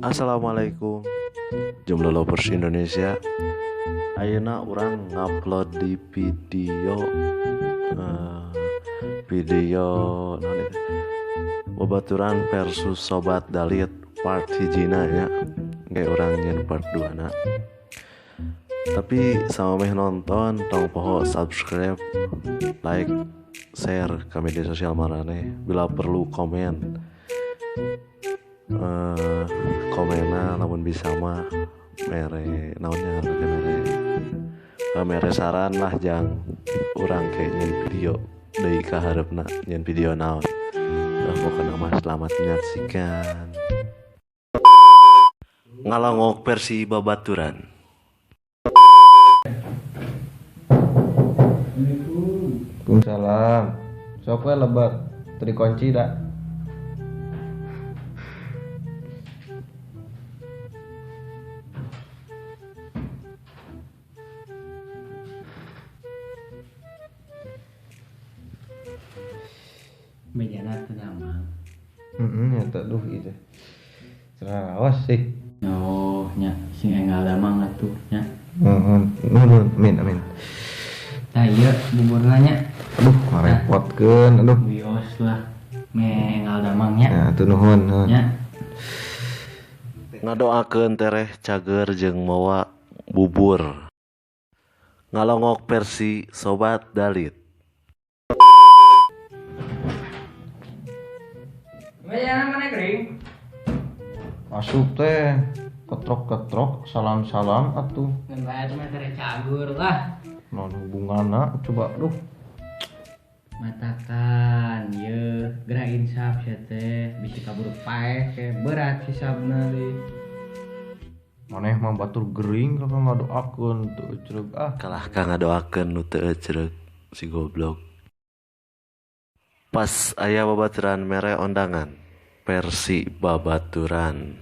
Assalamualaikum Jomblo Lovers Indonesia. Ayeuna urang ngupload di video video naon itu? Babaturan versus Sobat Dalit part hijina nya. Kayak urang nyen part 2 na. Tapi sama meh nonton tong poho subscribe, like, share ke media sosial maraneh, bila perlu komen. Komena lamun bisa mah mere naonnya mere mere saran lah jang urang kayak nyen video deui ka hareupna nyen video naon. Pokokna mah selamat menyaksikan. Ngalongok versi babaturan. Waalaikumsalam. Sok we lebat teu dikunci da. Bejana teu damang. Heeh, eta duh ieu teh. Serawas sih. Oh, nya sing enggal damang atuh nya. Heeh, nuhun, amin amin. Tah ieu buburna nya. Aduh, ngarepotkeun aduh. Wios lah. Me enggal damang nya. Ya, atuh nuhun, nuhun. Nya. Ngadoakeun tereh cager jeung mawa bubur. Ngalongok versi Sobat Dalit. Bejana mana kering? Asup teh ketrok-ketrok salam-salam atuh. Ngan bae mah tereh cagur lah. Naon hubunganna coba duh. Matakan ye geura insaf sia teh bisi kaburu paeh ke berat hisabna deui. Maneh mah batur gering ka ngadoakeun teu ecreug ah. Kalah ka ngadoakeun nu teu ecreug si goblok. Pas aya babaturan mere ondangan versi babaturan.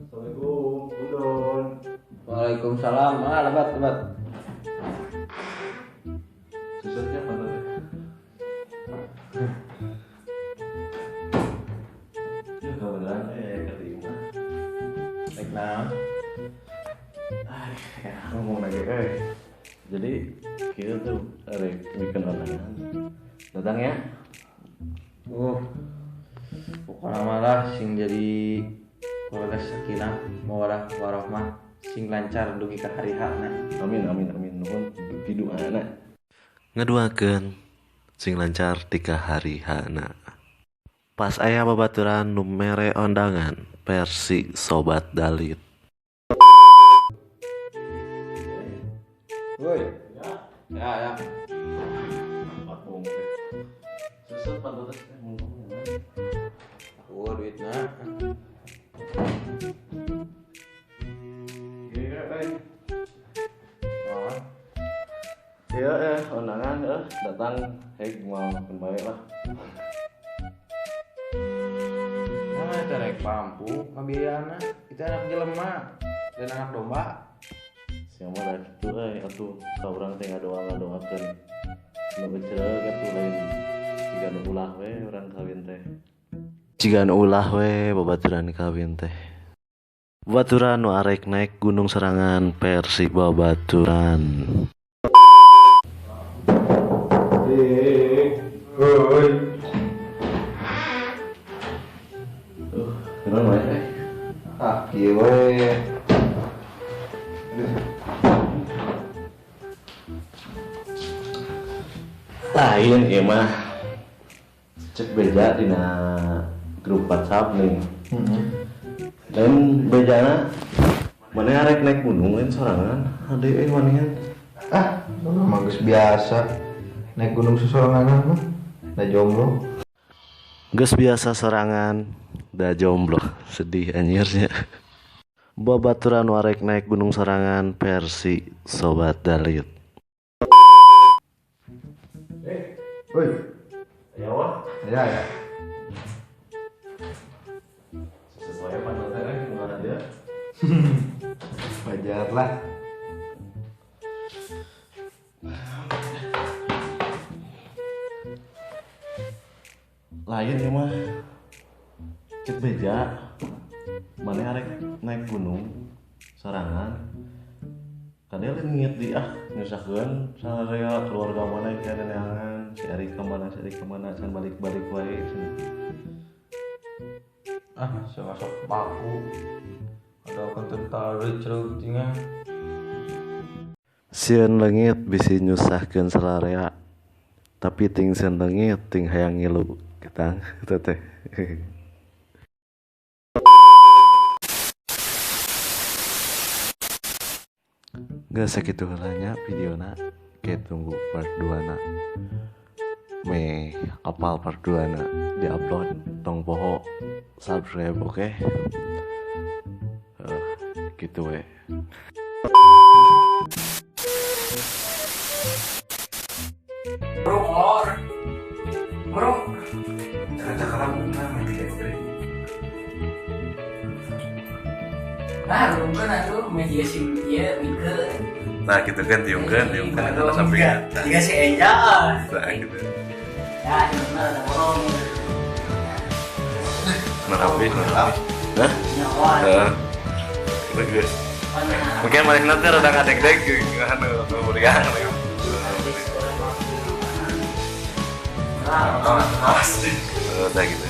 Assalamualaikum, Udon. Waalaikumsalam. Ah, lebat, lebat. Susahnya apa teh? Ya kebetulan keterima. Rek naon? Ah, ya, ngomong lagi Jadi kieu tuh rek bikin ondangan. Datang ya. Pokoknya malah sing jadi keluarga sakinah mawaddah warahmah sing lancar dugi ka hari H na. Amin amin amin nuhun piduana. Ngaduakeun sing lancar tika hari H na. Pas aya babaturan nu mere ondangan versi Sobat Dalit. Woi. Ya ya. Susut pantes teh ngomongnya. Oh, duitna. Iya, euy. Naon? Iya, ondangan datang heg moal makan bae lah. Nah, eta rek pampu ngabiayana. Itu anak jelema dan anak domba. Sia mah da kitu euy atuh ka urang teh ngadoa-ngadoakeun. Nu becereug atuh lain jiga nu ulah we urang kawin teh. Jiga nu ulah we babaturan kawin teh. Babaturan nu arek naik gunung serangan versi babaturan. Hoi. Kunaon wae teh? Ah, kieu we. Lain ieu mah. Cek beja dina grup WhatsApp nih. Lain bejana mana arek naik gunung lain sorangan ade euy manehan. Ah, mah geus biasa naik gunung sosorangan mah da jomblo. Geus biasa sorangan da jomblo, sedih anjirnya. Babaturan warek naik gunung sorangan versi Sobat Dalit. Woi. Ya wah. Ya ya. Sesuai panel teh kemana dia? Wajar lah. Lain ya mah. Cek beja. Maneh arek naik gunung sorangan. Kade leungit di ah nyusahkeun sararea keluarga maneh ka neneangan si Erik ka mana si Erik ka mana can balik-balik wae cenah. Ah, saya masuk baku. Ada konten tarik ceruk tinggal. Sieun leungit bisi nyusahkeun sararea. Tapi ting sieun leungit ting hayang ngilu ketang eta teh. Geus sakitu heula nya videona, ke tunggu part 2 na. Meh apal part 2 na diupload tong poho subscribe oke. Gitu we. Bro, bro. Nah, rungkeun atuh media sim ieu mikeun. Nah, gitu kan tiungkeun eta sampingan. Jika si Eja. Nah, gitu. Ya, bener ada borong. Nah, rapi. Hah? Heeh. Bagus. Mungkin manehna teh rada ngadeg-deg anu muriang. Pasti. Nah, gitu.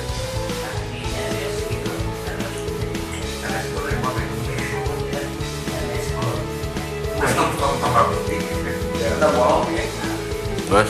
Terus